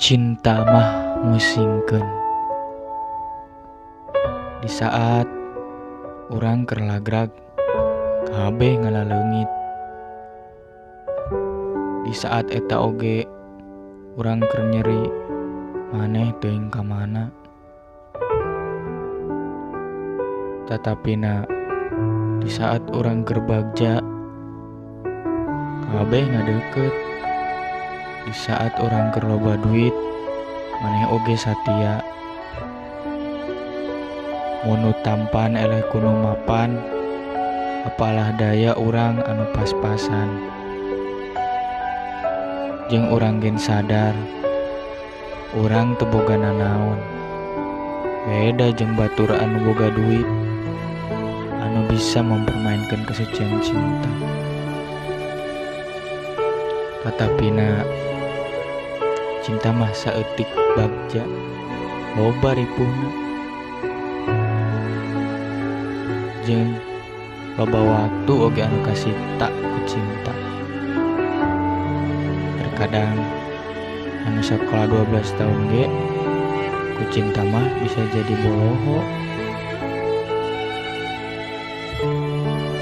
Cinta mah musingkeun. Di saat urang keur lagrag, kabeh ngalaleungit. Di saat eta oge urang keur nyeri, maneh teuing ka mana. Tatapina di saat urang keur bagja, kabeh ngadeukeut. Di saat urang keur loba duit, maneh oge satia. Mun nu tampan eleh ku nu mapan, apalah daya urang anu pas-pasan. Jeung urang gen sadar, urang teu boga nanaon. Beda jeung batur anu boga duit, anu bisa mempermainkan kesucian cinta. Tatapina cinta mah saeutik bagja, loba ripuhna. Jeung loba waktu oge anu kasita ku cinta. Terkadang anu sakola 12 tahun ge ku cinta mah bisa jadi boloho.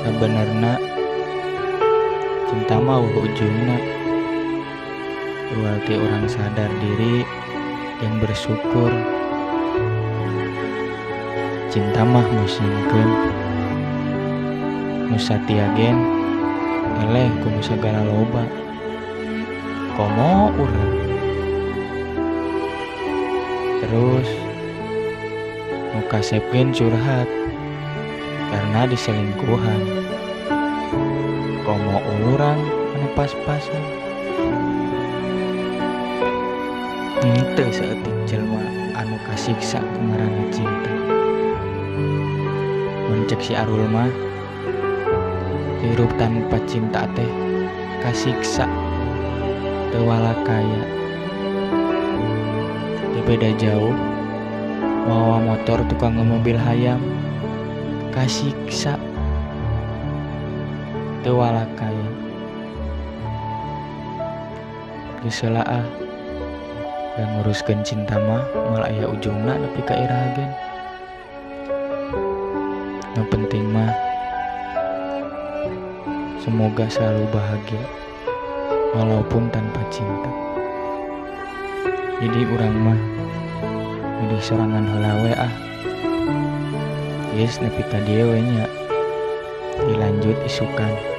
Sabenerna cinta mah eueuh ujungna. Berarti orang sadar diri yang bersyukur. Cinta mah musingkeun. Nu satia gen eleh ku nu sagala loba. Komo urang. Terus nu kasep gen curhat karena diselingkuhan. Komo urang anu pas-pasan. Henteu saeutik jelema anu kasiksa ku ngaranna cinta. Mun cek si Arul mah, hirup tanpa cinta teh kasiksa, teu walakaya. Teu beda jauh, mawa motor tukang mobil hayam, kasiksa, teu walakaya. Geus heula ah. Dan nguruskeun cinta mah moal aya ujungna nepi ka iraha gen. Nu penting mah semoga selalu bahagia walaupun tanpa cinta. Jadi urang mah milih sorangan heula we ah. Geus nepi ka dieu we nya. Dilanjut isukan.